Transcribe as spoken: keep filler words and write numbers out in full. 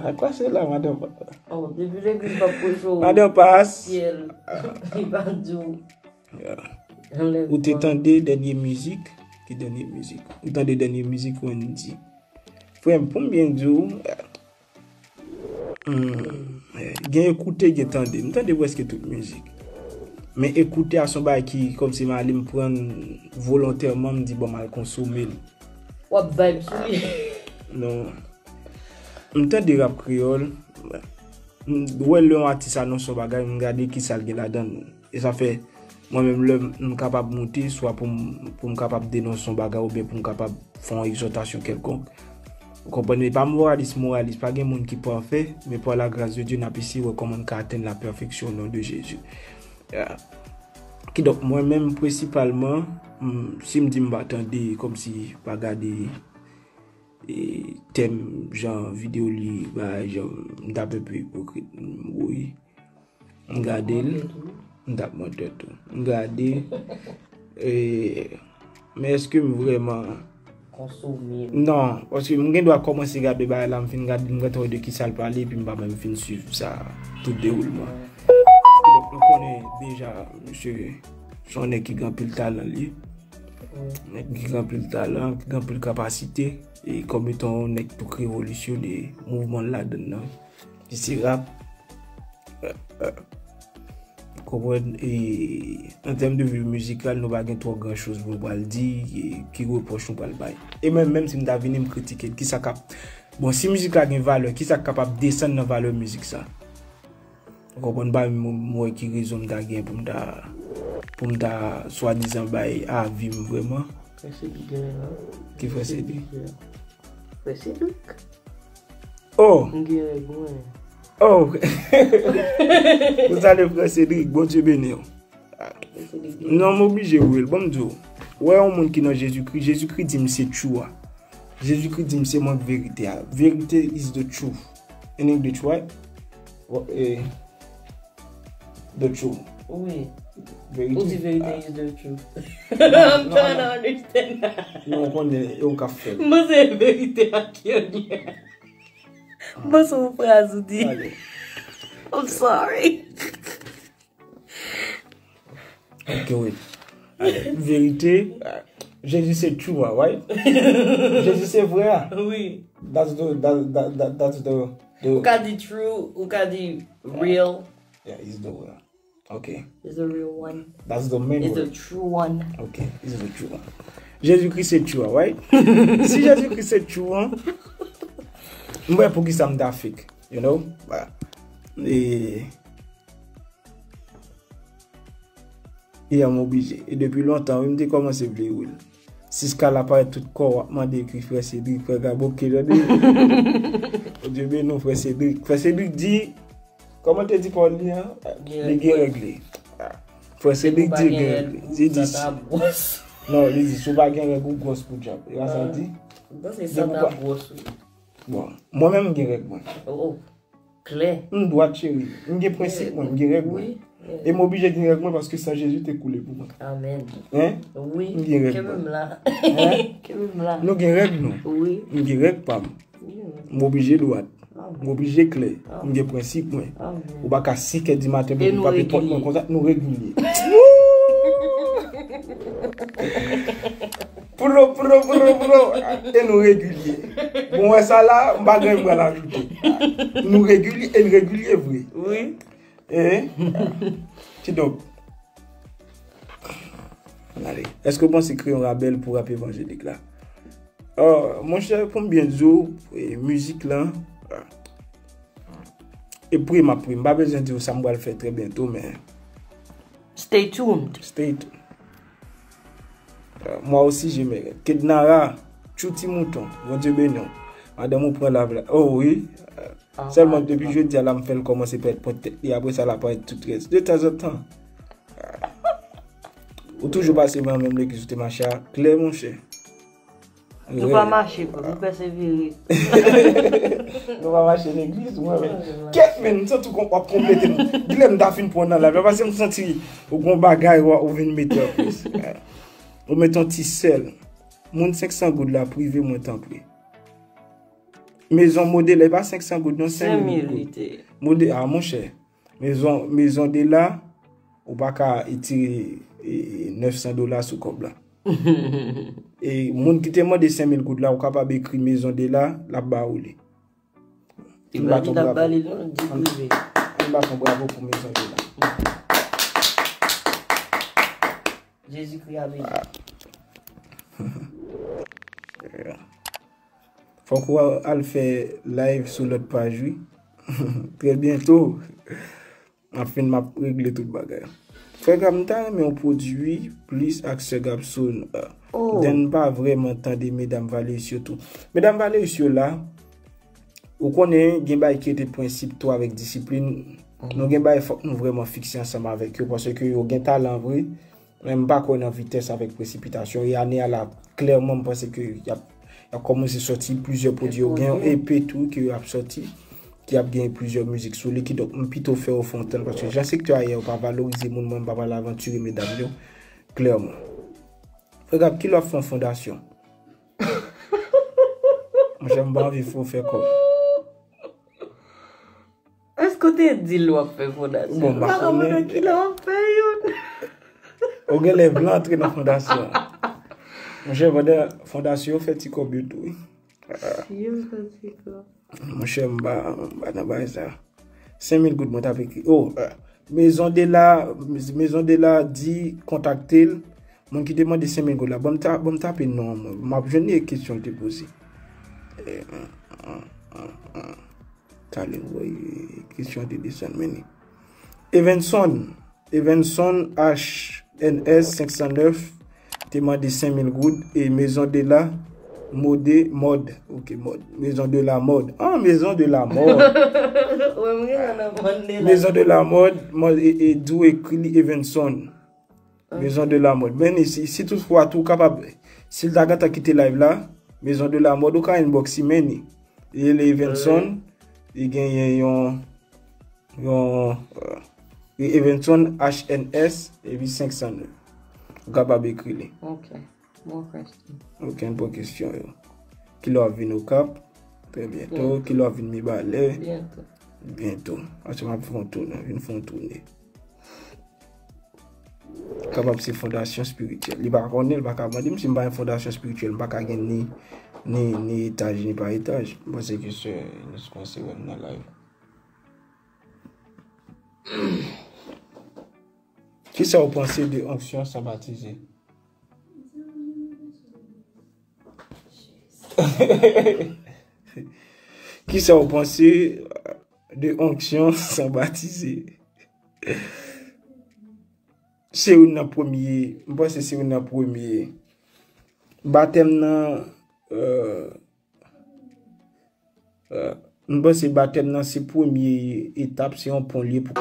Ak pa se la, madan pa. Oh, depi legliz pa poze w Madan pas. Syèl. Li pa di w. Yeah. Ou te tande dènye mizik? Ki dènye mizik? Ou tande dènye mizik Wendy? Frè m, pou m byen di w, hmm, gen ekoute, gen tande. M tande prèske tout mizik. Men ekoute a se yon bagay ki kòmsi m ale m pran l volontèman, m di bon, m al konsome l. W ap vibe sou li. Non. M tande rap kreyòl. M wè lè yon atis anonse yon bagay, m gade ki sa l gen ladan l. E sa fè, mwen menm lè m kapab moute, swa pou m, pou m kapab denonse yon bagay oubyen pou m kapab fè yon egzòtasyon kèlkonk. Ou konprann? E pa moralis, moralis, pa gen moun ki pafè, men pa la gras de Dye, n ap eseye wè kòman n ka atenn la pèfeksyon o non de Jezi. Yeah. Kidonk, mwen menm prensipalman, m, si m di m pa tande, kòmsi pa gade e, tèm jan videyo li, bagay jan m t ap enpe ipokrit. M, wi. M gade l, m t ap mantè tou. M gade, e, men èske m vrèman Konsome. Non, paske m gen dwa kòmanse gade bagay la, m fin gade, m gentan wè de ki sa l pale, epi m pa menm fin swiv sa, tout dewoulman. Donk, nou konnen deja, misye se yon nèg ki gen anpil talan li. Nèg ki gen anpil talan, ki gen anpil kapasite, e kòm etan yon nèg tou k revolisyone mouvman l ladann nan, ki se rap. Konprann? E an tèm de vi mizikal, nou pa gen twò gran choz pou nou pral di, e ki repwòch nou pral bay. E menm, menm si m ta vini, m kritike l, kisa k ap, bon, si mizik la gen valè, kisa k kapab desann nan valè mizik sa? Ou konprann? Pa menm m wè ki rezon m ta gen pou m ta, pou m ta swadizan bay avi m vrèman. Frè Cedric genyen la. Ki Frè Cedric? Frè Cedric. Oh! M gen règ mwen. Oh! Ou salye Frè Cedric, Bondye beni w. Frè Cedric genyen. Non, m oblije wè l. Bon, m di w. Wè yon moun ki nan Jezikri, Jezikri di m se true a. Jezikri di m se mwen k verite a. Verite is the truth. In English, what? What, eh, the truth. Wi. Verite. Ou di verite is the truth. Non, I'm trying to understand that. Non, ou konnen, e ou k ap fè l. Mwen se verite ak Kyogre. Mwen se yon fraz ou di. Ale. I'm sorry. Ok, wi. Ale, verite. Jezi se true a, right? Jezi se vrè a. Wi. That's the, that, that, that, that's the, the, Ou ka di true, ou ka di real. Yeah, is the way. Ok. Is the real one. That's the main Is the way. True one. Ok, is the true one. Jezikri se true, right? Si Jezikri se true, an, m wè pou ki sa m ta fake, you know? Voilà. E, e m oblije. E depi lontan, wi, m te kòmanse vle wè l. Siska la parèt tout kò w ap mande ki Frè Cedric, Frè Gabo, ki lè de. Bondye beni w, Frè Cedric. Frè Cedric di, kòman te di pawòl li an? Li gen règ li. Frè Cedric di gen règ li. Li di, non, li di, si w pa gen règ, ou gwòs pou dyab. E pa sa l di? Mwen se santa gwòs wi. Bon, mwen menm m gen règ mwen. Oh, oh. Klè. M dwat, cheri. M gen prensip mwen, m gen règ mwen. Wi. E m oblije gen règ mwen paske san Jezi te koule pou mwen. Amen. Hein? Wi. M gen règ Kenbe mwen. M la. Hein? Kenbe M la. Nou gen règ nou. Wi. M gen règ pa m. M oblije dwat. M oblije klè. M gen prensip mwen. Amen. Ou pa ka sis è di maten E pou nou frape pòt mwen regilye. Konsa, nou regilye. Pulo, pulo, pulo, pulo. E nou regilye. Bon, wè sa la, m pa gen m pral ajoute. Nou regilye, e n regilye vre. Wi. E, kidonk. Ale. Èske w panse Kreyon Rabèl pou rap evanjelik la? Oh, monchè, pou m byen di w, e, mizik lan, e, pre m ap pre. M pa bezwen di w sa m pral fè trè byento, men Stay tuned. Stay tuned. Euh, moi aussi, j'aimerais. Kednara, tchou ti mouton, Bondye beni w. Madanm ou pran lav la. Oh wi. Sèlman depi jodi a la, m fè l kòmanse pèt pòt tèt li. Apre sa, l ap parèt tout rès. De tanzantan. Ou toujou pase nan menm legliz ou te mache a. Klè, monchè. Nou pa mache, bro. Nou pèsevere. Nou pa mache legliz, mwen, men. Kèt, men, m santi w ap konplete m. Gilè m ta fin pran nan live la, paske m santi ou gon bagay ou vin mete an plis. Ou mete yon ti sèl. Moun senk san goud la, prive mwen, tanpri. Mezon Modela, e pa senk san goud, non, senk mil goud. Modela, a, monchè. Mezon, Mezon Dela, ou pa ka etire, e, nèf san dola sou kòb la. E moun ki te mande senk mil goud la, ou kapab ekri Mezon Dela, l ap ba ou li. Ann bat yon bravo. Ann bat yon bravo pou Mezon Dela. Jezikri a beni. Fòk ou al fè live sou lòt paj, wi. Trè byento. M ap fin, m ap regle tout bagay. Frè Gab, m ta renmen yon pwodui plis ak sè Gabson. Den pa vrèman tande medam Valeris yo tou. Medam Valeris yo la, ou konnen gen bagay ki rete prensip tou avèk disiplin. Nou gen bagay fòk nou vrèman fikse ansanm avèk yo, paske yo gen talan vre. Men m pa kwè nan vitès avèk presipitasyon. E ane a la, klèman, m panse ke y ap, y ap kòmanse sòti plizyè pwodui. Yo gen yon E P tou ke y ap sòti, ki ap gen plizyè mizik sou li. Kidonk, m pito fè yo fè yon tann, paske jan sektè a ye, yo pa valorize moun, mwen, m pa pral avantire medam yo, klèman. Frè Gab, kilè w ap fè yon fondasyon? Monchè, m pa anvi fè w fè kòb. Èske w te di l w ap fè fondasyon? Bon, m pa konnen kilè w ap fè youn. Ou genlè vle antre nan fondasyon an. Monchè, pandan fondasyon yo fè ti kòb yo tou, wi. Yo fè ti kòb. Monchè, m pa, m pa nan bagay sa. Senk mil goud mwen t ap ekri. Oh, eh, Mezon Dela, Mezon Dela di kontakte l. Moun ki te mande senk mil goud la, ban m ta-, ban m tape non an mwen. M ap jwenn li e kesyon l te poze. Eh, mm, mm, mm, mm. Talè, woy, kesyon te desann, men li. Evenson, Evenson H N S senk san nèf te mande senk mil goud e Maison de la Mode, Mode, ok, Mode. Maison de la Mode. Ah, Maison de la Mode. Wè, mwen gen nan Mandela. Maison de la Mode, Mode, e, e, di w ekri li Evenson. Maison de la Mode. Men si, si toutfwa tou kapab, si l ta gentan kite live la, Maison de la Mode, ou ka inbox li, men li. Li rele Evenson, li genyen yon, yon, euh, li Evenson H N S, epi senk san nèf. Ou kapab ekri li. Ok. Bon question. Ok, bon kesyon yo. Kilè w ap vin Okap? Trè byento. Byento. Kilè w ap vin Mibalè? Byento. Byento. Paske m ap fè yon toune, vin fè yon toune. Kapab se fondasyon espirityèl. Li pa konnen, li pa ka mande m si m pa gen fondasyon espirityèl, m pa ka gen ni, ni, ni etaj, ni pa etaj. M panse ke sè Ines kòmanse wè m nan live. Kisa w panse de onksyon san batize? Kisa w panse de onksyon san batize? Se youn nan premye, m panse se youn nan premye batèm nan, euh, euh, m panse batèm nan se premye etap, se yon pon l ye pou